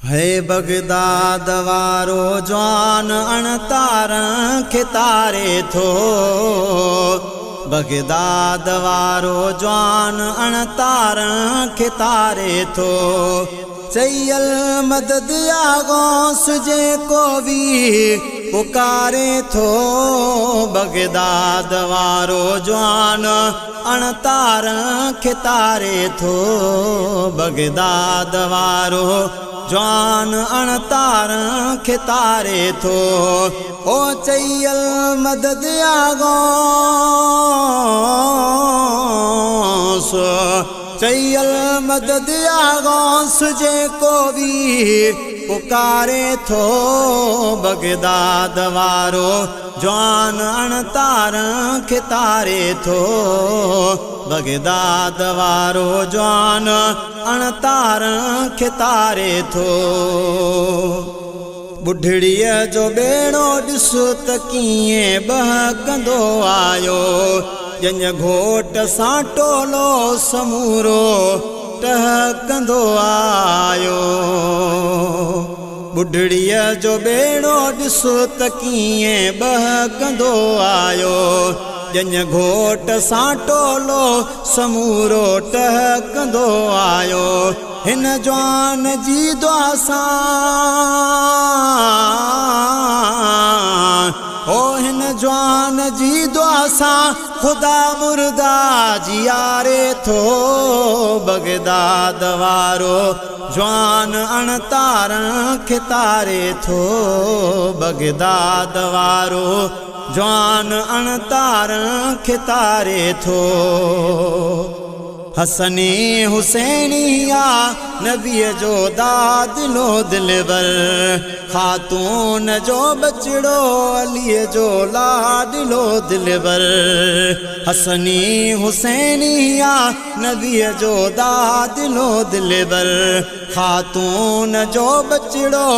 هي Baghdad وارو جوان اڻ تارن کي تاري ٿو. بغداد وارو جوان اڻ تارن کي تاري ٿو. چئي المدد يا غوث جيڪو به پڪاري ٿو. بغداد وارو جوان اڻ تارن کي تاري ٿو. بغداد وارو جوان اڻ تارن کي تاري ٿو. او چئي المدد يا غوث، چئي المدد يا غوث جيڪو به پڪاري ٿو. بغداد وارو جوان اڻ تارن کي تاري ٿو. بغداد وارو جوان اڻ تارن کي تاري ٿو. ٻڍڙيءَ جو ٻيڙو ڏس ته ڪيئن ٻهڪندو آيو. ڄڃ گهوٽ سان ٽولو سمورو ٽهڪندو آيو. ٻڍڙيءَ جو ٻيڙو ڏس ته ڪيئن ٻهڪندو آيو. ڄڃ گهوٽ سان ٽولو سمورو ٽهڪندو آيو. هن جوان جي دعا سان، او هن جوان جي دعا سان خدا مردا جياري ٿو. بغداد وارو جوان اڻ تارن کي تاري ٿو. بغداد وارو جوان اڻ تارن کي تاري ٿو. حسني حسينيا نبيءَ جو دادلو دلبر. خاتون جو بچڙو عليءَ جو لاڏلو دلبر. حسني حسينيا نبيءَ جو دادلو دلبر. خاتون جو بچڙو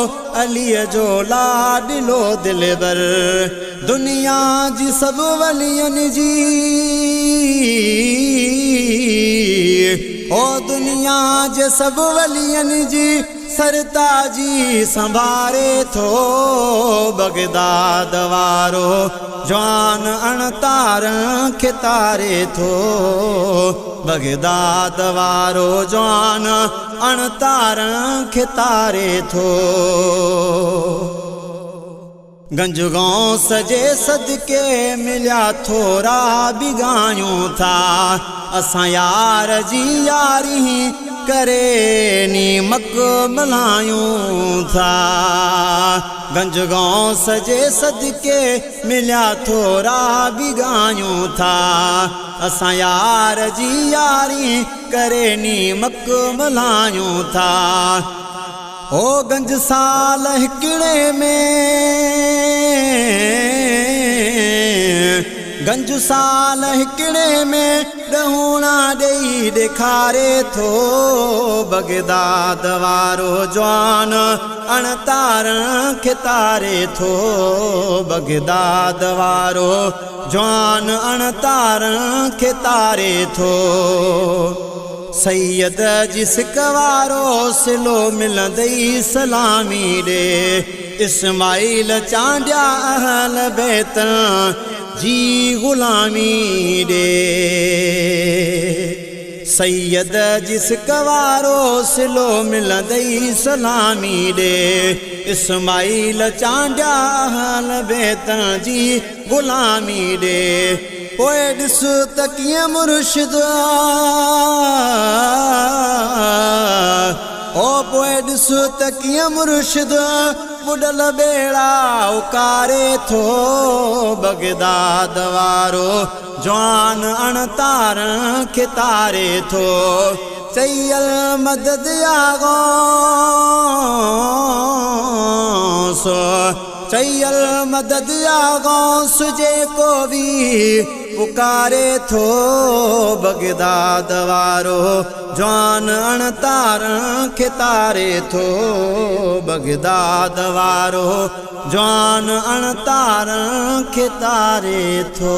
عليءَ جو لاڏلو دلبر. دنيا جي سڀ ولين جي، او دنيا جي سڀ ولين جي سرتاجي سنڀاري ٿو. بغداد وارو جوان اڻ تارن کي تاري ٿو. بغداد وارو جوان اڻ تارن کي تاري ٿو. گنج غوث جي صدقي مليا ٿورا به ڳايون ٿا. اسان يار جي ياري ڪري نيمڪ ملهايون ٿا. گنج غوث جي صدقي مليا ٿورا به ڳايون ٿا. اسان يار جي ياري ڪري نيمڪ ملهايون ٿا. او گنج سال هڪڙي ۾، گنج سال هڪڙي ۾ ڏهوڻا ڏيئي ڏيکاري ٿو. بغداد وارو جوان اڻ تارن کي تاري ٿو. بغداد وارو جوان اڻ تارن کي تاري ٿو. سيد جي سڪ وارو سلو ملندئي سلامي ڏي. اسماعيل چانڊيا اهل بيت جي غلامي ڏي. سيد جي سڪ وارو سلو ملندئي سلامي ڏي. اسماعيل چانڊيا اهل بيت جي غلامي ڏي. پوءِ ڏس ته ڪيئن مرشد، او پوءِ ڏس ته ڪيئن مرشد ٻڏل ٻيڙا اڪاري ٿو. بغداد وارو جوان اڻ تارن کي تاري ٿو. چئي المدد يا غوث، چئي المدد يا غوث جيڪو به پڪاري ٿو. بغداد وارو جوان اڻ تارن کي تاري ٿو. بغداد وارو جوان اڻ تارن کي تاري ٿو.